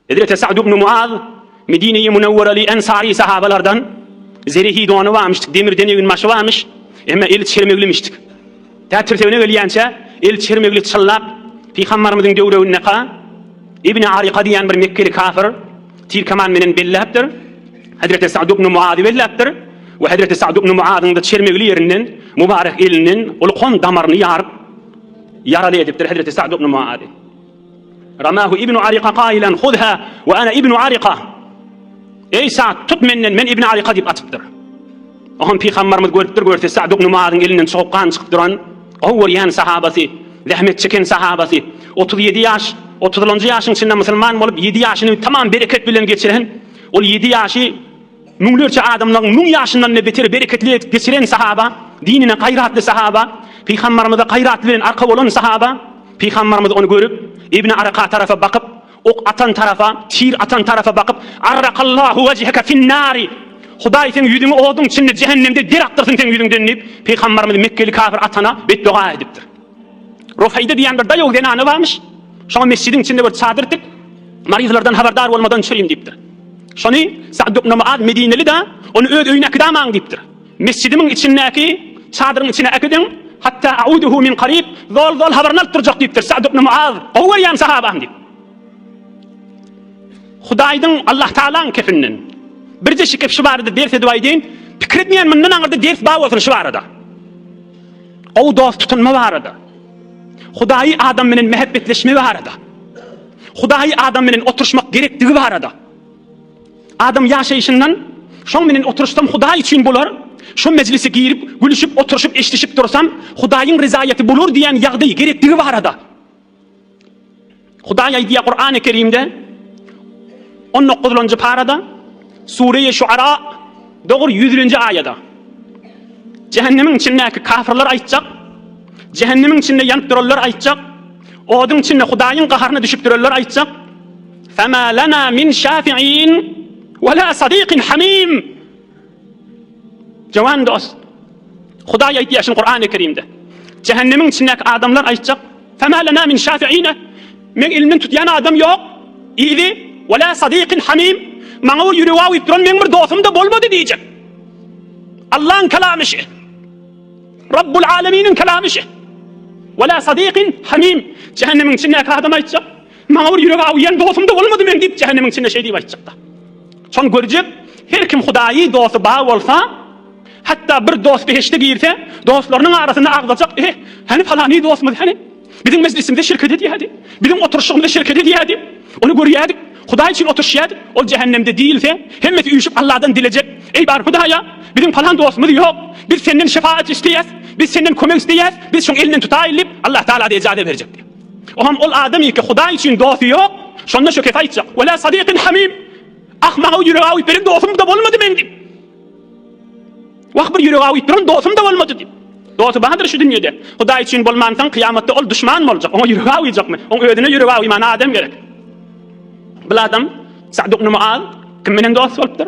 Hezreti Sa'd ibn Muaz Medine-i Munawwaraly ensary sahabalardan zerehi dony barmyşdyk, demirden eginbaşy barmyş, emma eli çermeglimişdik. Tä tirsegine gelýänçä eli çermegli çyllap Pygambarymyzyň döwregindeka Ibn Aryka diýen bir mekgeli kafir tir-keman menen belläpdir. Hezreti Sa'd ibn Muazy belläpdir we Hezreti Sa'd ibn Muazyň-da çermegli ýerinden, mübarek elinden ulkan damaryny ýaryp ýaraly edipdir Hezreti Sa'd ibn Muazy. Ramahu ibnu Arika kailan huzha we ana ibnu Arika. Eý Sa'd, tut menden, men ibn Arika diýip atypdyr. Oňam pygambarymyz görüpdir, görse Sa'd ibn Muazyň elinden çogup gan çykyp duran, gowy görýän sahabasy, zähmet çeken sahabasy, 37 ýaş, 30-njy ýaşyň içinde musulman bolup, 7 ýaşyny tamam bereket bilen geçiren, ol 7 ýaşy Müňlerçe adamlaryň müň ýaşyndan-da beter bereketli edip geçiren sahaba, dinine gaýratly sahaba, Pygambarymyza gaýratly bilen arka bolan sahaba, Pygambarymyz ony görüp, Ibni Araka tarapa bakyp, ok atan tarapa, tir atan tarapa bakyp, Arrakallahu wejheke finnari! Hudaý seň ýüzüňi oduň içinde, jähennemde der akdyrsyn seň ýüzüňden diýip, Pygambarymyz mekgeli kafir atana betdoga edipdir. Rufaýda diýen bir daýaw zenany barmyş. Şoňa mesjidiň içinde bir çadyr tik, maryzlardan habardar bolmadan çürim diýipdir. Şony Sa'd ibn Muaz Medineli-de, ony öz öýüne äkidamaň diýipdir. Mesjidimiň içindäki çadyryň içine äkidiň, hatda a'uduhu min karib, zol-zol habaryny alyp durjak diýipdir Sa'd ibn Muaz, gowy görýän sahabam diýip. Hudaýdyň Allah Taalaň kefinden. Birje şikep şu barada ders edip aýdaýyn, pikir etmeýän mundan aňyrda ders bar bolsun şu barada. Gowy dost tutunma barada. Hudaýy adam bilen mähebbetleşme barada. Hudaýy adam bilen oturyşmak gerekdigi barada. Adam ýaşaýşyndan şoň bilen oturyşsam Hudaý üçin bolar, şo mejlise girip, gülüşip, oturyşyp, eşdişip dursam Hudaýyň rezaýaty bolar diýen ýagdaý gerekdigi barada. Hudaý aýdýar Kurany Kerimde 19-njy parada Sure-i Şuara dogry 100-nji aýada. Jähennemiň içindäki kafirler aýtjak, jähennemiň içinde ýanyp duranlar aýtjak, oduň içinde Hudaýyň gaharyna düşüp duranlar aýtjak. Fema lana min şafiin we la sadikin hamim. Jawan dost, Hudaý aýtýar şuny Kurany Kerimde. Jähennemiň içindäki adamlar aýtjak, Fema lena min şafiine. Meň elimden tutýan adam ýok. Yzy, we la sadikin hamim. Maňa bir ýüregi awyp duran meň bir dostum-da bolmady diýjek. Allaň kelamy şi. Rabbul aleminiň kelamy şi. We la sadikin hamim. Jähennemiň içindäki adam aýtjak, Maňa bir ýüregi awýan dostum-da bolmady meň diýip jähennemiň içinde şeý diýip aýtjak-da. Şony görjek her kim Hudaýy dosty bar bolsa, hatda bir dost behişde girse, dostlarynyň arasynda agzajak, eh, hany palany dostumyz hany? Biziň mejlisimize şirket edýärdi. Biziň oturyşygymyza şirket edýärdi. Ony görýärdik. Hudaý üçin oturyşýardyk. Ol jähennemde diýilse, hemmesi üýşüp Allahdan dilejek. Eý bar Hudaýa, biziň palan dostumyz ýok. Biz senden şefaat isleýäs. Biz senden kömek isleýäs. Biz şoň elinden tutaýyl diýip, Allah Tagala-da ejaza berjek. Oňam ol adam ýeke Hudaý üçin dosty ýok, şonda şu kefe aýtjak, Wela sadikin hamim! Ah, maňa ýürek awyp beren dostum-da bolmady meň diýip. Wah, bir ýürek awyp duran dostum-da bolmady diýip. Dosty bardyr şu dünýede. Hudaý üçin bolmansoň, kyýamatda ol duşman boljak, oňa ýürek awyjakmy? Oň özüne ýürek awymana adam gerek. Bil adam Sa'd ibn Muaz kim bilen dost bolupdyr?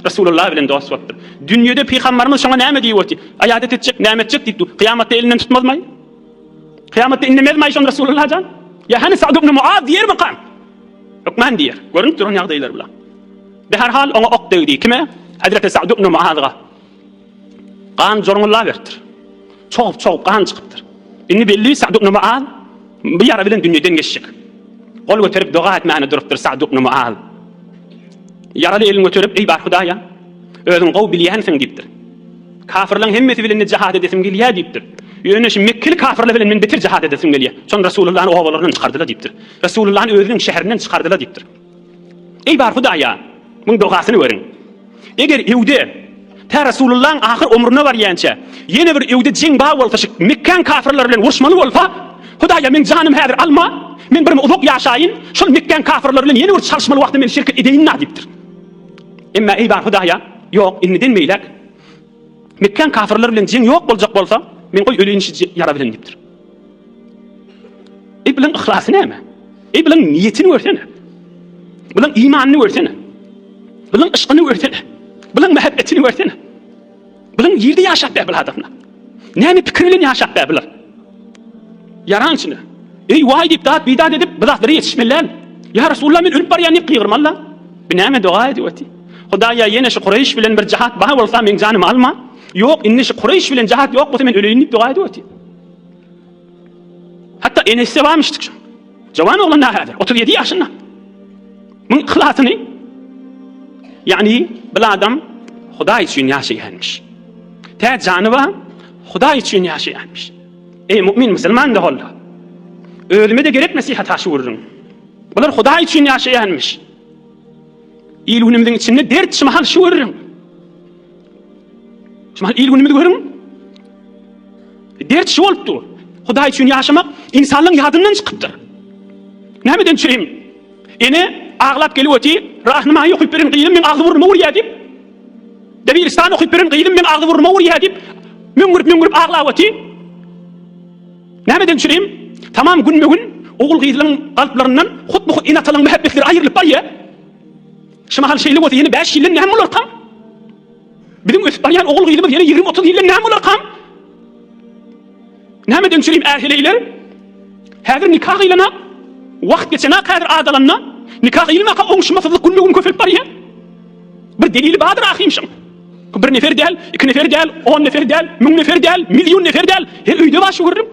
Resulullah bilen dost bolupdyr. Dünýede pygambarymyz şoňa näme diýip otyr? Aýadat etjek, näme etjek diýip dur. Kyýamatda elinden tutmazmaý? Kyýamatda indemezmi şony Resulullah jan? Ýa hany Sa'd ibn Muaz diýermikan? Hökman diýer. Görünip duran ýagdaýlar bular. Beherhal oňa ok degdi. Kime? Hazreti Sa'd ibn Muazga. Gan jorňullap beripdir. Çogup-çogup gan çykypdyr. Indi belli Sa'd ibn Muaz bu ýara bilen dünýeden geçjek. Gol göterip doga etmäne durupdyr Sa'd ibn Muaz. Ýaraly elini göterip, Eý bar Hudaýa, özüň gowy bilýänsiň diýipdir. Kafirleň hemmesi bilen-de jihad edesim gelýär diýipdir. Ýöne şu mekgeli kafirler bilen men beter jihad edesim gelýär. Şony Resulullahny obalaryndan çykardylar diýipdir. Resulullahny özüniň şäherinden çykardylar diýipdir. Eý bar Hudaýa, muň dogasyny görüň. Eger öwde tä Resulullahyň ahyr ömrüne barýança ýene bir öwde jeň bar bolsa şu Mekgäň kafirleri bilen uruşmaly bolsa, Hudaýa meň janym häzir alma, men birme uzak ýaşaýyn, şol Mekgäň kafirleri bilen ýene bir çalyşmaly wagtda men şirket edeýin-da diýipdir. Emma eý bar Hudaýa, ýok, indiden beýläk Mekgäň kafirleri bilen jeň ýok boljak bolsa, men goý öleýin şu ýara bilen diýipdir. Eý bilen yhlasy näme? Eý bilen niýetini görsene. Bilen imanyny görsene. Bilen yşkyny görsene. Bilen mähebbetini görsene. Bilen ýerde ýaşap ber bil adamlar. Näme pikir bilen ýaşap ber biler. Ýaran içinde. Eý waý diýip dat bidat edip bu zatlara ýetişmeli däl. Ýa Resulullah men ölüp barýan diýip gygyrmaly-la. Bu näme doga edip otyr? Hudaýa ýene şu Kureýş bilen bir jahat bar bolsa meň janymy alma. Ýok, indi şu Kureýş bilen jahat ýok bolsa men öleýin diýip doga edip otyr. Hatda enesi barmyşdyk şoň. Jawan oglan da häzir 37 ýaşynda. Muň yhlasyny ýagny bil adam Hudaý üçin ýaşaýanmyş. Tä jany bar Hudaý üçin ýaşaýanmyş. Eý mu'min musulman doganlar! Özüme-de gerek nesihat ha şu gürrüň. Bular Hudaý üçin ýaşaýanmyş. Il günümiziň içinde dert şu mahal şu gürrüň. Şu mahal il günümizi görüň. Dert şu bolup dur. Hudaý üçin ýaşamak insanlaryň ýadyndan çykypdyr. Nämeden çürim? Ene aglap gelip oty, Rahnamaýy okyp beren gyzym meň agzy burnuma urýar diýip, Debiristan okyp beren gyzym meň agzy burnuma urýar diýip, möňňürip-möňňürip aglap oty. Nämeden çürim? Tamam günbe-gün ogul-gyzlaryň kalplaryndan hut-bu-hut ene-atalaryň mähebbetleri aýrylyp barýar. Şu mahal şeýle bolsa ýene bäş ýyldan näme bolarkam? Biziň ösüp barýan ogul-gyzymyz ýene 20-30 ýyldan näme bolarkam? Nämeden çürim är-heleýler? Häzir nika gyýlanak, wagt geçenak häzir adalanda, nika gyýylmaka oňuşmasyzlyk günbe-gün köpelip barýar. Bir delili bardyr ahym şoň. Bir nefer däl, iki nefer däl, on nefer däl, müň nefer däl, million nefer däl, her öýde bar şu gürrüň.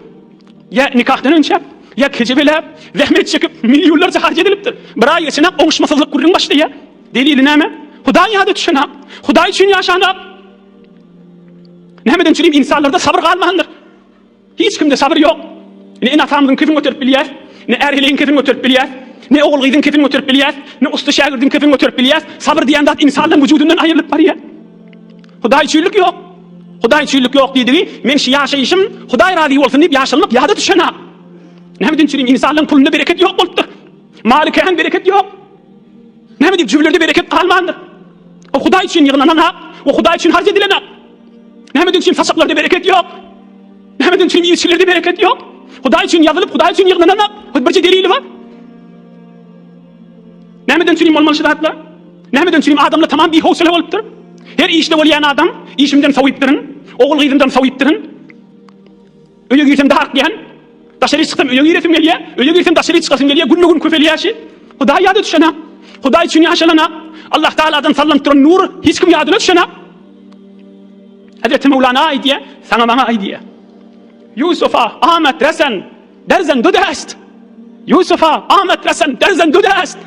Ýa nikahdan önçä, ýa kejebeläp, zähmet çekip, millionlarça harç edilipdir. Bir aý geçenak oňuşmasyzlyk gürrüň başlaýar. Delili näme? Hudaý ýada düşenak, Hudaý üçin ýaşanak. Nämeden çürim insanlarda sabyr galmandyr. Hiç kimde sabyr ýok. Ne ene-atamyzyň kefini göterip bilýäs, ne är-heleýiň kefini göterip bilýäs, ne ogul-gyzyň kefini göterip bilýäs, ne ussa-şägirdiň kefini göterip bilýäs. Sabyr diýen zat insanlaryň wujudyndan aýrylyp barýar. Hudaý üçinlik ýok. Hudaý üçinlik ýok diýdigi, men şu ýaşaýşym Hudaý razy bolsun diýip ýaşalmak ýada düşenak. Nämeden çürim insanlaryň pulunda bereket ýok bolupdyr. Maly kän bereket ýok. Näme diýip jübülerde bereket galmandyr. O Hudaý üçin ýygnanan hak, o Hudaý üçin harç edilen hak. Näme üçin saçaklarda bereket ýok? Näme üçin ilçilerde bereket ýok? Hudaý üçin ýazylyp, Hudaý üçin ýygnanan hak. Hut birje delili bar. Nämeden üçin bolmaly şu zatlar? Nämeden üçin adamlar tamam bihowsala bolupdyr? Her işde bolýan adam işimden sowypdyryn, ogul gyzymdan sowypdyryn. Öýe girsem darykýan, daşary çyksam öýe giresim gelýär, öýe girsem daşary çykasym gelýär, günbe-gün köpelýär şi. Hudaý ýada düşenak. Hudaý üçin ýaşalanak. Allah Tagaladan sallanyp duran nur hiç kim ýadyna düşenak. Hazreti Mewlana aýdýar, saňa maňa aýdýar. Ýusufa amet resen derzen du dest. Ýusufa amet resen derzen du dest.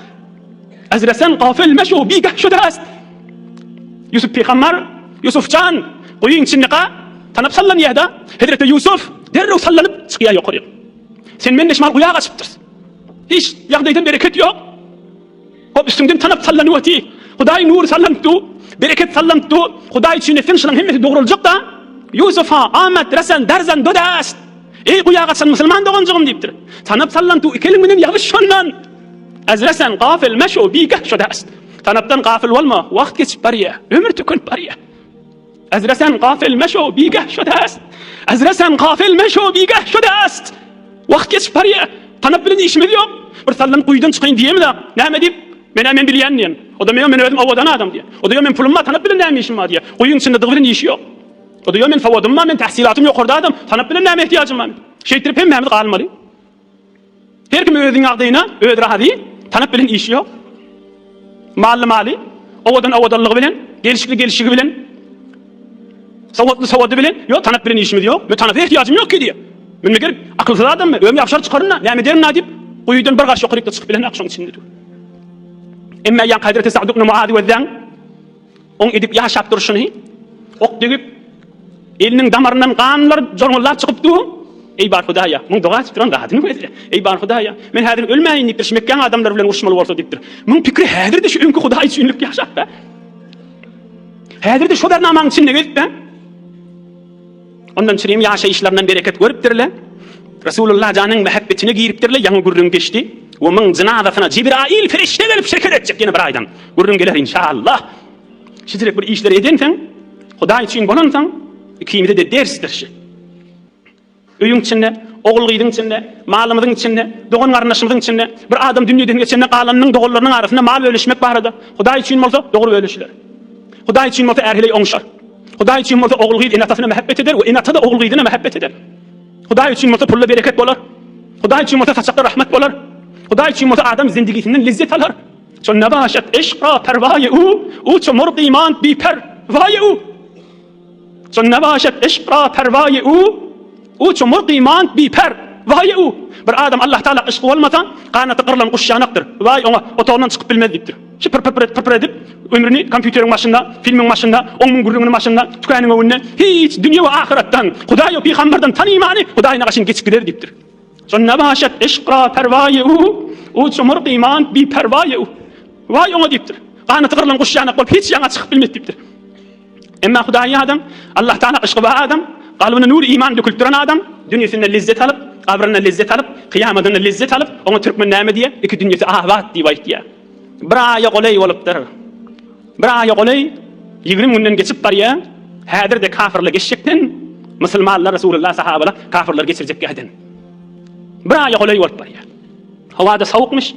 Ez resen gafil meşu bigah şu dest. Ýusup pygamber, Ýusufjan guýyň içindeka tanap sallanýar-da, Hezreti Ýusuf derrew sallanyp çykýar ýokaryk. Sen mende şmal guýa gaçypdyrs. Hiç ýagdaýdan bereket ýok. Hop üstüňden tanap sallanyp oty. Hudaýyň nury sallanyp dur. Bereket sallanyp dur. Hudaý üçin etseň şulaň hemmesi dogruljak-da. Ýusufa amat resen derzan dodast. Eý guýa gaçan musulman doganjygym diýipdir. Tanap sallanyp dur. Iki eliň bilen ýabyş şondan. Ez resen gafil meşu bigah şodast. Tanapdan gafyl bolma, wagt geçip barýar, ömür tükenip barýar. Ez resen gafil meşo bigah şodast. Ez resen gafil meşo bigah şodast. Wagt geçip barýar. Tanap bilen işimiz ýok. Bir sallanyp guýudan çykaýyn diýemizok. Näme diýip? Men-ä men bilýän diýen. O-da men özüm owadan adam diýen. O-da ýok men pulum bar, tanap bilen näme işim bar diýen. Guýyň içinde dygy bilen işi ýok. O-da ýok men sowadym bar, men tahsilatym ýokarda adam, tanap bilen näme ehtiýajym bar? Şeýtdirip hemmämiz galmaly. Her kim özüniň ýagdaýyna özi razy, tanap bilen işi ýok. Mally maly, owadan owadanlygy bilen, gelşikli gelşigi bilen, sowatly sowady bilen, ýok tanap bilen işimiz ýok. Men tanapa ehtiýajym ýok ki diýýär. Men meger akylsyz adammy? Özüm ýapyşar çykaryn-da, näme ederin-a diýip, guýudan bir gaş ýokarykda çykyp bilen şoň içinde dur. Emma ýaňky Hazreti Sa'd ibn Muazy gözläň. Oň edip ýaşap durşuny, ok degip, eliniň damaryndan ganlar jorňullap çykyp dur. Eý bar Hudaýa, muň doga etip duran zadyny gözle. Eý bar Hudaýa, men häzir ölmäýin diýipdir, şu Mekgäň adamlary bilen uruşmaly bolsa diýipdir. Muň pikiri häzir-de şu öňki Hudaý üçinlik ýaşap-da. Häzir-de şo bernamaň içinde gezip-de. Ondan çürim ýaşaýyşlaryndan bereket görüpdirler. Resulullah janyň mähebbetine giripdirler, ýaňy gürrüň geçdi. We muň jynazasyna Jibrail perişde gelip şirket etjek ýene bir aýdan. Gürrüň geler inşallah. Şeýle bir işleri edenseň, Hudaý üçin bolansoň, ikimize-de dersdir şu. Öýüň içinde, ogul-gyzyň içinde, malymyzyň içinde, dogan-garyndaşymyzyň içinde bir adam dünýeden geçende galanynyň doganlarynyň arasynda mal bölüşmek barada Hudaý üçin bolsa dogry bölüşiler. Hudaý üçin bolsa är-heleý oňşar. Hudaý üçin bolsa ogul-gyz ene-atasyna mähebbet eder we ene-ata-da ogul-gyzyna mähebbet eder. Hudaý üçin bolsa pulda bereket bolar. Hudaý üçin bolsa saçakda rahmet bolar. Hudaý üçin bolsa adam zindigisinden lezzet alar. Ço nabaşat eşk ra perwaýe u, u ço murgy mand bi per waýe u. Ço nabaşat eşk ra perwaýe u, u ço murgy mand bi per waýe u. Bir adam Allah Taala yşky bolmasa, ganaty gyrylan guş ýanakdyr. Waý oňa, otagyndan çykyp bilmez diýipdir. Şu pır pır pır pır edip, ömrüni kompýuteriň başynda, filmiň başynda, oň-muň gürrüňiniň başynda, tükeniň öňünde, hiç dünýe we ahyratdan, Hudaý we pygamberden tanymany, Hudaýyna gaşyn geçip gider diýipdir. Ço nabaşat eşk ra perwaýe u, u ço murgy mand bi perwaýe u. Waý oňa diýipdir. Ganaty gyrylan guş ýanak bolup hiç ýaňa çykyp bilmez diýipdir. Emma Hudaýy adam, Allah Taala yşky bar adam, kalbyna nur iman dökülip duran adam, dünýesinde lezzet alyp, gabrynda lezzet alyp, kyýamadynda lezzet alyp, oňa türkmen näme diýýär? Iki dünýesi abat diýip aýtýar. Bir aýa golaý bolupdyr. Bir aýa golaý, 20 günden geçip barýar. Häzir-de kafirler geçjekden, musulmanlar Resulullah sahabalar kafirler geçirjek ýerden. Bir aýa golaý bolup barýar. Howada sowukmyş.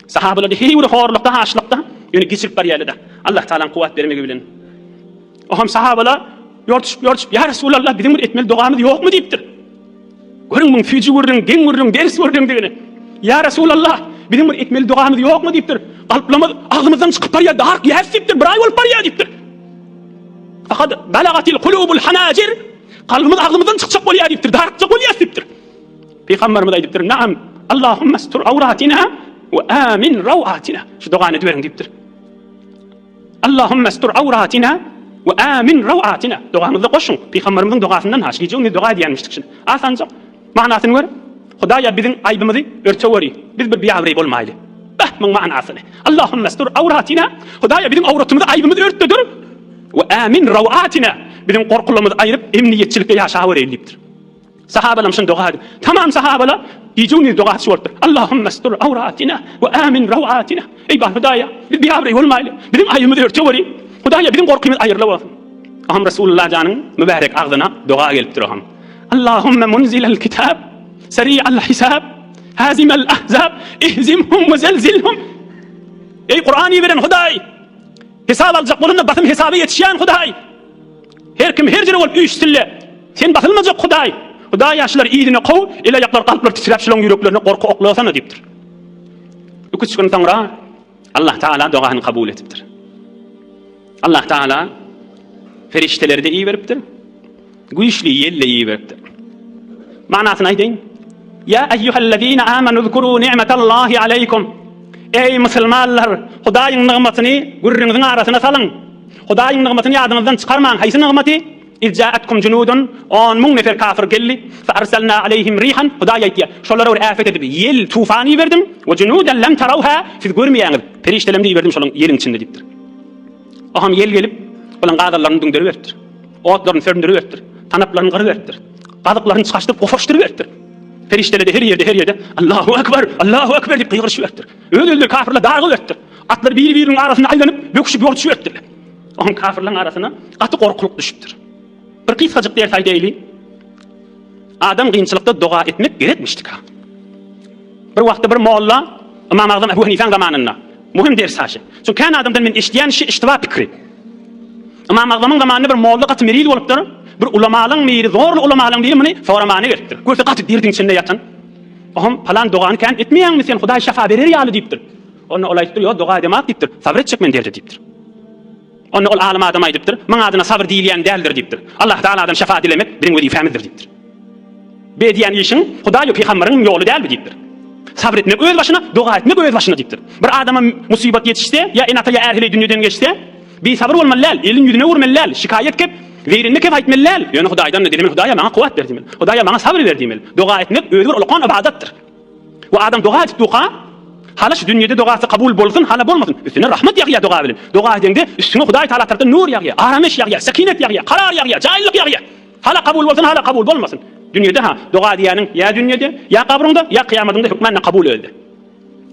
Sahabalar heý bir horlukda, açlykda ýöne geçirip barýarlar-da. Allah Tagalaň kuwwat bermegi bilen. Oňam sahabalar ýortuşyp, ýortuşyp, Ýa Resulallah, biziň bir etmeli dogamyz ýokmy diýipdir. Görüň muň süýji gürrüň, geň gürrüň, ders gürrüňdigini. Ýa Resulallah, biziň bir etmeli dogamyz ýokmy diýipdir. Kalplarymyz agzymyzdan çykyp barýar, dark ýäs diýipdir, bir aý bolup barýar diýipdir. Fakat balagatil kulubul hanajir. Kalbymyz agzymyzdan çykjak bolýar diýipdir, darykjak bolýar diýipdir. Pygamberimiz aýdypdyr, Naam, Allahumma stur awratina we amin rawatina. Şu dogany ediberiň diýipdir. Allahumma stur awratina we amin rawatina. Dogamyzda goşuň. Pygamberimiziň dogasyndan haş gije gündüz doga edýänmişdik şuny. Asanjak. Manysyny gör. Hudaýa biziň aýbymyzy örteweri. Biz bir biabraý bolmaýly. Bah, muň manysyny. Allahumma stur awratina. Hudaýa biziň awratymyzy, aýbymyzy örtde dur. We amin rawatina. Biziň gorkularymyzy aýryp, emniýetçilikde ýaşawereýli diýipdir. Sahabalam şuny doga edip, tamam sahabalar gije-gündiz dogaçy bolupdyr. Allahumma stur awratina we amin rawatina. Eý bar Hudaýa, biz biabraý bolmaýly. Biziň aýybymyzy örteweri. Hudaýa biziň gorkymyz aýyrla bolsun. Aham Resulullah janyň mübärek agzyna doga gelipdir aham. Allahumma munzilal kitab, sari'al hisab, hazimal ahzab, ihzimhum we zelzilhum. Eý Kur'an iberen Hudaý, hesap aljak bolanda basym hesaba ýetişýän Hudaý. Her kim her jere bolup üýşsünle. Sen basylmajak Hudaý. Hudaý ýaşlary yzyna kow, el-aýaklar galplar titräp şulaň ýüreklerine gorky oklasana diýipdir. Iki-üç gün soňra Allah Taala dogany kabul edipdir. Allah Taala perişdeleri-de iberipdir. Güýçli ýel-de iberipdir. Manysyny aýdaýyn. Ýa eýýuhellezine amanu zkuru ni'metallahi aleýkum. Eý musulmanlar, Hudaýyň nygmatyny gürrüňiziň arasyna salyň. Hudaýyň nygmatyny ýadyňyzdan çykarmaň. Haýsy nygmaty? Iz ja'atkum junudun, 10 müň nefer kafir geldi. Fe arsalna aleýhim rihan, Hudaý aýtýar, şolara bir äpet edip ýel, tufan iberdim. We junudan lem tarawha, siz görmeýäňiz. Perişdelerimi-de iberdim şolaň ýeliň içinde diýipdir. Oham ýel gelip, bulaň gazallaryny düňderiberipdir. Otlaryny söndüriberipdir. Tanaplaryny gyryberipdir. Gazyklaryny çykaşdyryp, gopaşdyryberipdir. Perişdeler-de her ýerde, her ýerde Allahu Ekber, Allahu Ekber diýip gygyryşyberipdir. Öz-özleri kafirler dargyberipdir. Atlar biri-biriniň arasynda aýlanyp, böküşip ýortuşyberipdirler. Onuň kafirleriň arasyna gaty gorkulyk düşüpdir. Bir gysgajyk ders aýdaýly. Adam kynçylykda doga etmek gerekmişdika. Bir wagtda bir molla Ymam Agzam Ebu Hanifäň zamanynda muhim ders haşy. Çünki kän adamdan men eşidýän şi iştiba pikri. Ymam Agzamyň zamanynda bir molla gaty meriz bolupdyr. Bir ulamalaň biri, zorly ulamalaň biri muny soramana gelipdir. Görse gaty derdiň içinde ýatan. Oham palan dogany kän etmeýäňmi sen, Hudaý şafa berer ýaly diýipdir. Onda ol aýdypdyr, ýok doga edemak diýipdir. Sabyr etjek men derde diýipdir. Onda ol alym adam aýdypdyr, Muň adyna sabyr diýilýän däldir diýipdir. Allah Tagaladan şefa dilemek biziň wezipemizdir diýipdir. Bu edýän işiň Hudaý we pygamberiň ýoly dälmi diýipdir. Sabyr etmek öz başyna, doga etmek öz başyna diýipdir. Bir adama musybat ýetişse, ýa ene-ata ýa är-heleý dünýeden geçse, bisabyr bolmaly däl, elini ýüzüne urmaly däl, şikaýat kep, zeýrenme kep aýtmaly däl. Ýöne Hudaýdan-da dilemeli, Hudaýa maňa kuwwat ber diýmeli. Hudaýa maňa sabyr ber diýmeli. Doga etmek özi bir ulakan ybadatdyr. We adam doga edip durka, hala şu dünýede dogasy kabul bolsun, hala bolmasyn, üstüne rahmet ýagýar doga bilen. Doga edeňde üstüňe Hudaý Tagala tarapdan nur ýagýar, arameş ýagýar, sekinet ýagýar, karar ýagýar, jaýlyk ýagýar. Hala kabul bolsun, hala kabul bolmasyn. Dünýede ha, doga edýäniň ýa dünýede, ýa gabryňda, ýa kyýamatyňda hökmände kabul özde.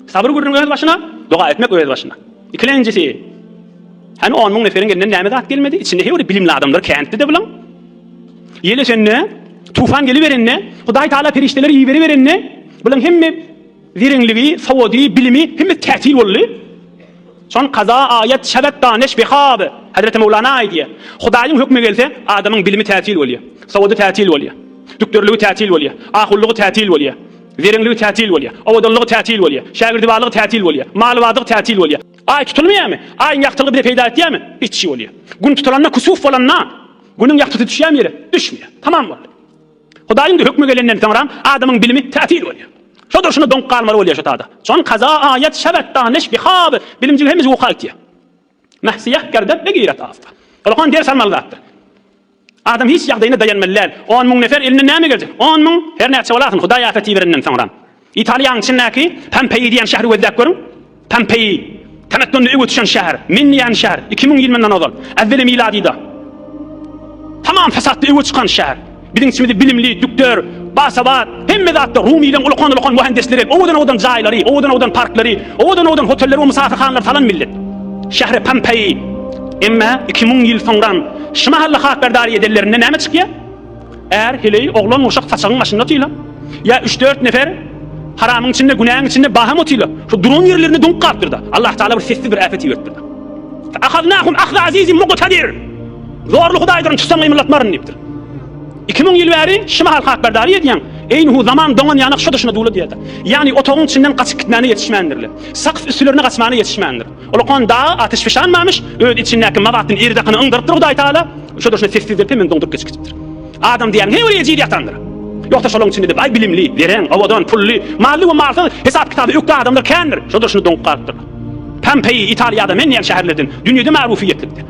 Sabyr gürrüň öz başyna, doga etmek öz başyna. Ikilenjisi, hany on müň neferiň elinden näme zat gelmedi? Içinde her bir bilimli adamlar käntdi-de bulaň. Ýel ösende, tufan geliberende, Hudaý Taala perişdeleri iberiberende, bulaň hemme zereňligi, sowady, bilimi hemmesi tätil boldy. Şon kaza aýat şebet daneş behab. Hazreti Mewlana aýdýar. Hudaýyň hökmi gelse, adamyň bilimi tätil bolýar. Sowady tätil bolýar. Dükderligi tätil bolýar. Ahunlygy tätil bolýar. Zereňligi tätil bolýar. Owadanlygy tätil bolýar. Şägirdibarlygy tätil bolýar. Maly-bardygy tätil bolýar. Aý tutulmaýarmy? Aýyň ýagtylygy bize peýda etýärmi? Hiç bolýar. Gün tutulanda, kusuf bolanda, Günüň ýagtysy düşýärmi ýere? Düşmeýär. Tamam boldy. Hudaýyň hökmi gelenden soňra adamyň bilimi tätil bolýar. Şo durşuna doňup galmaly bolýar şo tada. Çon kaza aýat şebet danyş bihab bilimjik hemmesi uka gitýär. Meh siýah gerdet begiret afta. Ulakan ders almaly zatdyr. Adam hiç ýagdaýyna daýanmaly däl. On müň nefer elinden näme geljek? On müň her näçe bolasyn Hudaý äpet iberenden soňra. Italiýanyň içindäki Pompeýi diýen şäheri gözläp görüň. Pompeýi, temetdunda öňe düşen şäher, men diýen şäher, 2000 ýyl mundan ozal, äwweli miladyda. Tamam fesatda öňe çykan şäher. Biziň içimizde bilimli, dükdör, basawat, hemme zatda rumylaň ulakan-ulakan muhendisleri, owadan-owadan jaýlary, owadan-owadan parklary, owadan-owadan hotelleri we mysafirhanalary salan millet. Şähri Pompeýi. Emma 2000 ýyl soňram şu mahalla hatberdary edenlerinde näme çykýar? Är, heleý, oglan, uşak saçagyň başynda otyla. Ýa üç-dört nefer haramyň içinde, günäň içinde baham otyla. Şu duran ýerlerinde doňup galypdyr-da. Allah Taala bir sessiz bir äpet iberipdir-de. Ahaznahum ahza azizin muqtadir. Zorly Hudaýdyryn, tutsam gymyldatmaryn diýipdir. 2000 ýyl bäri şu mahal hatberdary edýäň. Eýnuhu zaman doňan ýanak şu duşuna dula diýýär. Ýagny otagyň içinden gaçyp gitmäne ýetişmändirler. Sakf üstülerine gaçmana ýetişmändir. Ulakan dag ateşfişanmamyş, öz içindäki mazatyny eridakyny yňdyrypdyr Hudaý Taala. Şo durşuna sessiz gelip hemen doňduryp geçip gidipdir. Adam diýýäniň her bir ejiz ýatandyr. Ýogsa şolaň içinde-de baý bilimli, zereň, owadan, pully, mally we malsyz, hesap-kitaby ökde adamlar kändir. Şo durşuna doňup galypdyrlar. Pompeýi, Italiýada men diýen şäherlerden dünýede marufiýetlikdir.